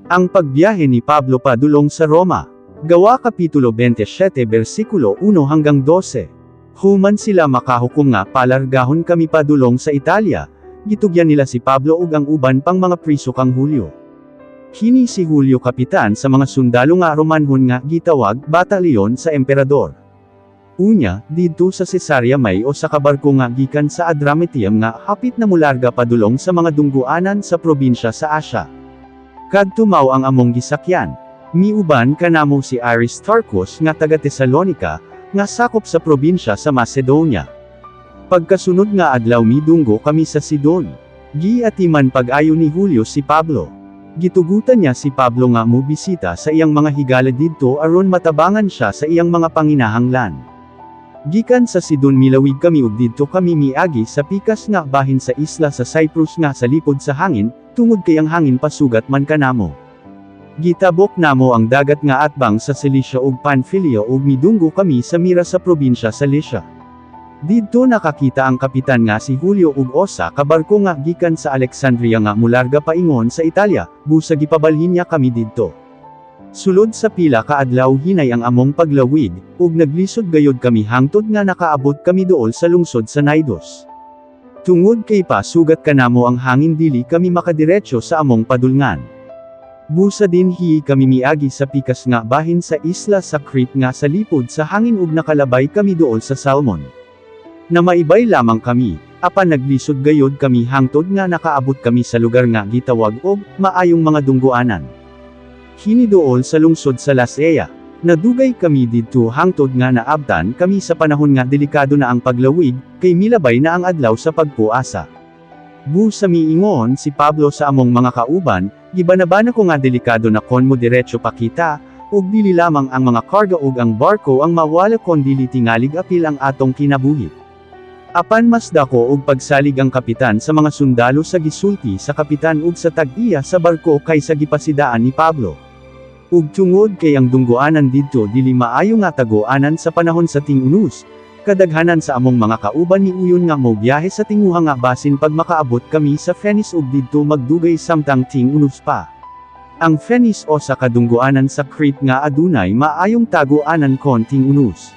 Ang pagbiyahe ni Pablo padulong sa Roma. Gawa Kapitulo 27 versikulo 1 hanggang 12. Human sila makahukom nga palargahon kami padulong sa Italia, gitugyan nila si Pablo ug ang uban pang mga priso kang Julio. Kini si Julio kapitan sa mga sundalo nga Romanhon nga gitawag batalyon sa emperador. Unya, didto sa Cesarea may usa ka barko nga gikan sa Adramyttium nga hapit na mularga padulong sa mga dungguanan sa probinsya sa Asia. Kadto mao ang among gisakyan. Miuban kanamo si Aristarchus nga taga Tesalonica, nga sakop sa probinsya sa Macedonia. Pagkasunod nga adlaw midunggo kami sa Sidon. Giatiman pag-ayo ni Julio si Pablo. Gitugutan niya si Pablo nga mobisita sa iyang mga higala didto aron matabangan siya sa iyang mga panginahanglan. Gikan sa Sidon milawig kami ug didto kami miagi sa pikas nga bahin sa isla sa Cyprus nga sa lipod sa hangin, tungod kay ang hangin pasugat man kanamo. Gitabok namo ang dagat nga atbang sa Cilicia ug Pamphylia ug midunggo kami sa Mira sa probinsya sa Lycia. Didto nakakita ang kapitan nga si Julio og usa ka barko nga gikan sa Alexandria nga mularga paingon sa Italia, busa gipabalhin niya kami didto. Sulod sa pila ka adlaw hinay ang among paglawig, ug naglisod gayod kami hangtod nga nakaabot kami duol sa lungsod sa Cnidus. Tungod kay pasugat kanamo ang hangin, dili kami makadiretso sa among padulngan. Busa dinhi kami miagi sa pikas nga bahin sa isla sa Crete nga sa lipod sa hangin ug nakalabay kami duol sa Salmon. Namaybay lamang kami, apan naglisod gayod kami hangtod nga nakaabot kami sa lugar nga gitawag og Maayong mga Dungguanan. Kini duol sa lungsod sa Lasea. Nadugay kami didto hangtod nga naabtan kami sa panahon nga delikado na ang paglawig, kay milabay na ang adlaw sa pagpuasa. Busa miingon si Pablo sa among mga kauban, "Gibanabana ko nga delikado na kon mo diretso pa kita, ug dili lamang ang mga karga ug ang barko ang mawala kondili tingalig apil ang atong kinabuhi." Apan mas dako og pagsalig ang kapitan sa mga sundalo sa gisulti sa kapitan ug sa tag-iya sa barko kaysa gipasidaan ni Pablo. Ug tungod kay ang dunggoanan didto dili maayo nga taguanan sa panahon sa ting-unos, kadaghanan sa among mga kauban niuyon nga mobiyahe sa tinguha nga basin pag makaabot kami sa Phenice ug didto magdugay samtang ting-unos pa. Ang Phenice usa ka dunggoanan sa Crete nga adunay maayong taguanan kon ting-unos.